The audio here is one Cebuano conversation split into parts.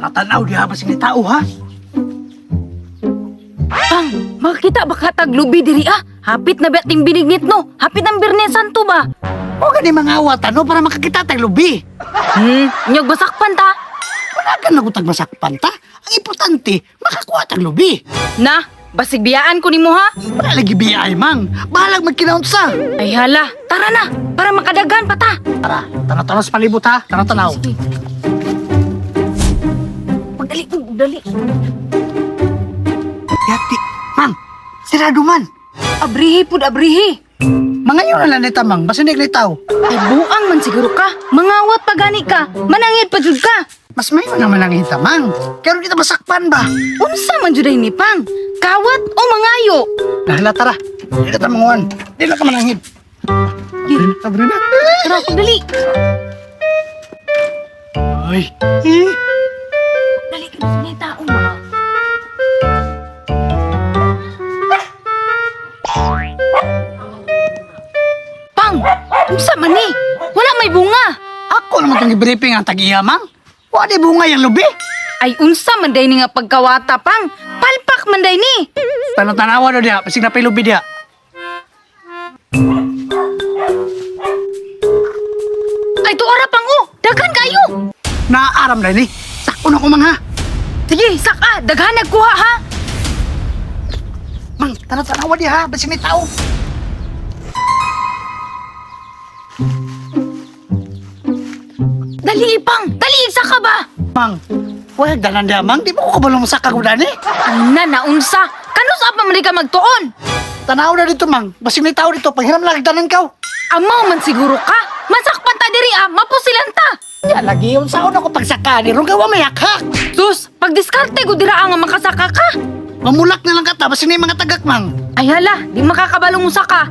Tanaw-tanaw diha ba sing tao ha? Pang, makakita ba ka taglubi diri ah? Hapit na ba ting binignit no? Hapit ang Birnes Santo ba? O gani mga awatan no para makakita tag lubi. Nyog basakpan ta. Wala ka na kung masakpan ta. Ang importante, makakuha tag lubi. Na, basig biyaan ko nimo ha. Wala lagi biyay, mang. Bahalag magkinaunsa. Ay hala, tara na para makadagan pa ta. Tara, tanaw-tanaw sa palibot ha. Tanaw-tanaw. Sige. Pagdali, dali. Yati, mang, sirado man. Abrihi pud abrihi. Mga yun na lang nita, mang. Basta hindi tao. Ay buang man siguro ka. Mangawat pa gani ka. Manangit pa jud ka. Mas may naman lang ita, mang. Pero kita masakpan ba? Unsa man jud ay ni Pang? Kawat o mangayo? Nahala, tara. Di na ta manguan. Di na ka manangit. Abre na, abre na. Tara, dali. Ay. Eh. Dali ka sa tao ma. Pang, unsa man ni? Wala may bunga. Ako naman itong i-briefing ang tag-iya, mang. Wala di bunga yung lubi. Ay unsa man day ni nga pagkawata pang. Palpak man day ni. Tanaw-tanawa na diya. Pasig na pa'y lubi diya. Ay tuara pang oh, daghan kayo. Naaram na ni. Sako na ko, mang ha. Sige, saka, daghan nagkuha ha. Mang, tanaw-tanawa diya ha. Basig may tao. Dali pang, dali saka ba? Mang, wala danan diya, mang. Di mo ko kabalong masaka ko dani. Ay na naunsa. Kanus pa man di ka magtuon? Tanaw na dito, mang. Basig may tao dito. Panghiram lang danan kaw. Amaw man siguro ka. Masakpan ta diri ah, mapusilan ta. Ya, lagi yung saon ako pagsaka ni Rong gawa may hakhak. Sus, pagdiskarte ko dira ang makasaka ka. Mamulak na lang ka ta. Basig na yung mga tagak, mang. Ay hala, di makakabalong usa ka.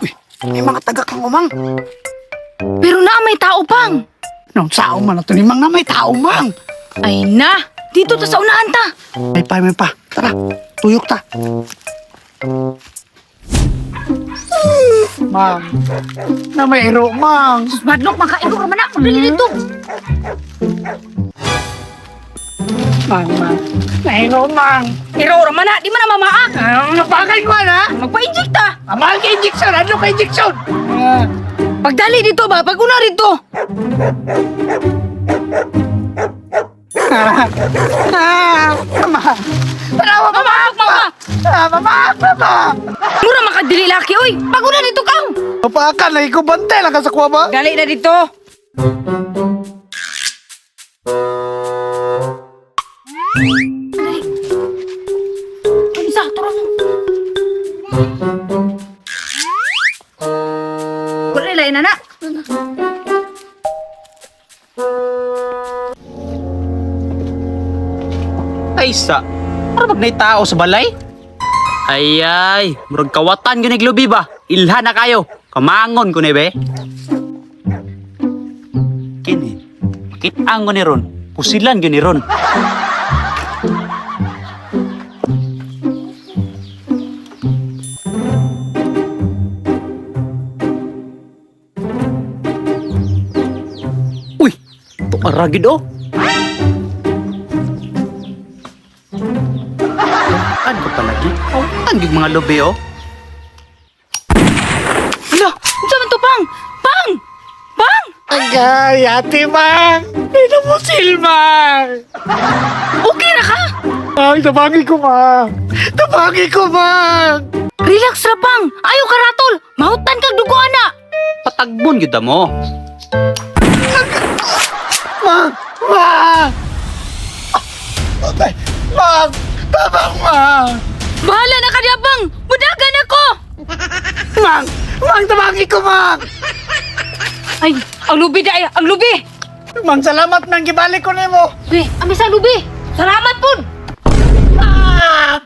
Uy, may mga tagak ang umang. Pero na may tao pang. Nung sao man na to ni mang na may tao, mang. Ay na, dito ta sa unaan ta. May pa, may pa. Tara, tuyok ta. Mang, na may iro, mang. Sus, madlok makairo ra man na. Pagdali dito. Mang, mang. Nairo, mang. Iro ra man na, di man na mamaak. Ano, napakay ko, na? Magpa-inject ta. Amahal ka injection! Ano ka injection? Ah. Pagdali dito ba, pag una dito. Ah, mama. Tanawa, mama. Mamaak, mama. Ah, mama, mama. Mura makadili laki oy. Pag una dito ka. Papakan lagi ko bantay lang ka sa kuwa ba? Dali na dito. Dali. Isa, tara. Wala lain na na. Ay sa, para mag tao sa balay? Ay ay, murag kawatan gyud lubi ba? Ilha na kayo. Kamangon ko ni be. Kini, makit-ang ko ni ron. Pusilan gyud ni ron. Uy, tuara gid oh. Ano ko palagi? Kawatan gyud mga lubi oh. Ala, unsa man to pang? Pang! Pang! Agay, ate, mang. Pinamusil, mang. Okay ra ka? Mang, tabangi ko, mang. Tabangi ko, mang. Relax ra pang. Ayo ka ratol. Mahutan kag dugo ana. Patagbon gyud mo. Mang, mang. Patay, mang. Tabang, mang. Bahala na ka diya, pang. Mudagan ako. Mang, mang, tabangi ko, mang. Ay, ang lubi di ay, ang lubi. Mang, salamat, mang. Gibalik ko nimo. Uy, ami sa lubi. Salamat pud. Ah!